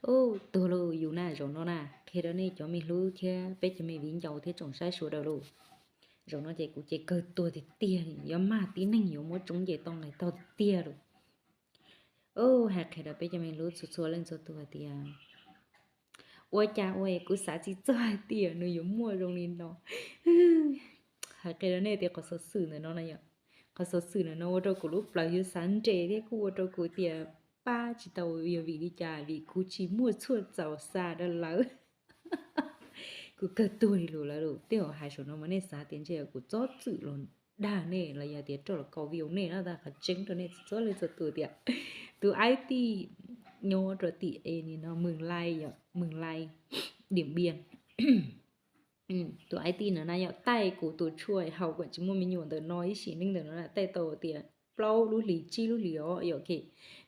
Ub, tuag lauj yus na, zaum no na qhia rau nej cov me hlub thiab peb cov me viv ncaus thiab tsoom saib sawv daws lauj. Zaum no ces kuv ces kawg tuag tiag tiag, yuav mag tib neeg yuav muab tsoob nce toj nqis taug tiag tiag lauj. Ub, hais qhia rau peb cov me hlub txhua txhua leej txhua tus hais tias, ua cas ua es kuv xav tsis txog hais tias nws yuav muaj zoo li no. Hais qhia rau nej tias qhov xov xwm ntawm no na yom, qhov xov xwm ntawm no ua rau kuv lub plawv yuav xav nres thiab kuj ua rau kuv tias pab tsis tau, yog vim li cas, vim kuv tsis muaj tshuaj txaus xa rau lawv. Kuv kawg tuag li lus lawv lauj. Tej zaum hais saum no mas nej xav tias ntshe kuv txob txwm los dag nej los yog tias roj los kaus view nej na, tab qhov tseeb rau nej txhua leej txhua tus tias tus aib tij nyob rau tim es nim no Mws Lai, Mws Lai, Diam Npia. Tus aib tij no na yom, taij kuv tus tshuaj haus kom tsis muaj me nyuam ntawm no ib sim neej ntawm no na, taij tau tias plaub lub hlis tsib lub hlis os yom.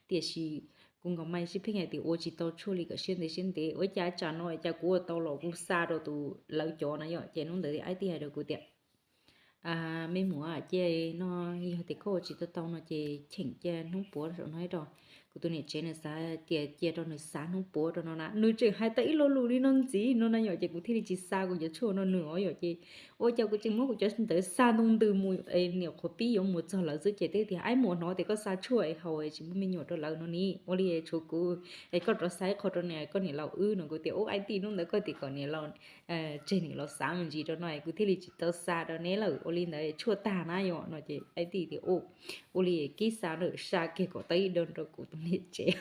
Tiam sis kuv nkaus mas sib pheej hais tias ua tsis tau tshuaj li kom siab ntev siab ntev, ua cas tsam no cas kuv ua tau los kuv xa rau tus lawv cov na yom. Ces hnub ntawd aib tij hais rau kuv tias, me muam, cia no, yog tias koj ua tsis tau tau no ces cheem cia hnub puav saum no ib rau. Kuv tus niam tsev nws xav tias cia rau nws xav hnub puav rau no na, nws tseem hais tau ib lo lus li no ntxiv no na yom, ces kuv thiaj li tsis xa kuv cov tshuaj no nws os yom. Ces ua cas kuv tseem muab kuv cov ntawd xa ntoo ntws mus, niam qhuav pib yuav mus txog lawv xwb ces teb tias, aib muam, hnov tias koj xa tshuaj es haus es tsis muaj me nyuam rau lawv no ni, ua li tshuav kuv es koj rov xa ib qho rau niam, koj niam laus wb no. Kuv tias, ub, aib tij, hnub ntawd koj tias kom niam laus tseg niam laus xav me ntsis rau no es kuv thiaj li tsis tau xa rau neb lawm, ua li ntawd tshuaj tag na yom no. Ces aib tij tias, ua li kib xa na, xa kiag kom tau ib do rau kuv tus niam tsev.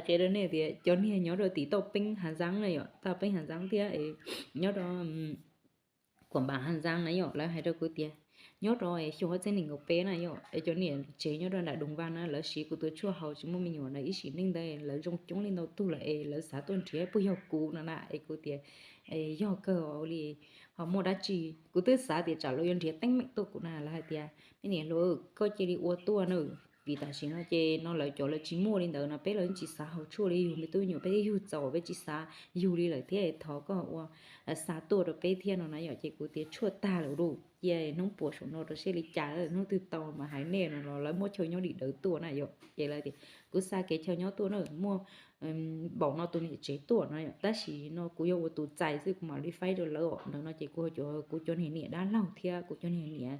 Qhia rau nej tias cov niag nyob rau tim toj peeb Hav Nxaab na yom, toj peeb Hav Nxaab thiab nyob rau Kuam Npas Hav Nxaab na yom, lawv hais rau kuv tias nyob rau xyoo ob txhiab nees nkaum peb na yom, es cov niam tsev nyob rau nram Doos Vaj na, lawv siv kuv tus tshuaj haus tsis muaj me nyuam na, ib sim neej ntawd lawv zoo coob li ntau tug lawm es lawv xav tuaj nrhiav puas yog kuv no na. Es kuv tias, yog kawg li, ho muaj dab tsi? Kuv twb xav tias tsam lawv yuav nrhiav teeb meem tuaj kuv na. Lawv hais tias, me niam hluas, koj cia li ua tuaj na, vim tam sim no ces no lawv cov lawv tsis muaj li ntawd no, peb lawv tsis xav haus tshuaj li, yug me tub me nyuam peb twb yug txaus, peb tsis xav yug li lawm thiab, thov koj ua, xa tuaj rau peb thiab no na yom. Ces kuv tias tshuaj tag lawm lauj, cia hnub puav saum no rau siab li cas, hnub twg tau mas hais nej no los lawv muab chaw nyob dim dawv tuaj na yom. Ces lawv tias kuv xa kev chaw nyob tuaj na, muaj npaum no tus niam tsev tuaj no yom, tab sis no kuv yog ua tus txais xwb, kuv mam li faib rau lawv os no. Ces kuv, kuv cov niag niam dab laug thiab kuv cov niag niam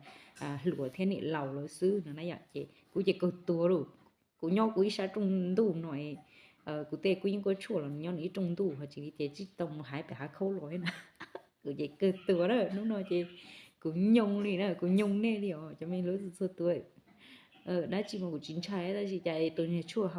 hluas thiab niam laus lawv xwb no na yom. Ces kuv ces kawg tuag lauj, kuv nyob kuv ib sab rooj ntuj no, kuv tej kub yeeb kub tshuaj los nyob nws ib rooj ntuj ho tsis li ces tsis tau mus hais pem hav khaub los na. Kuv ces kawg tuag na, hnub no ces kuv nyoo li na, kuv nyoo nej li os cov me hlub txhua txhua tus. Dab tsi mas kuv tsis ntshai tab sis cas tus niag tshuaj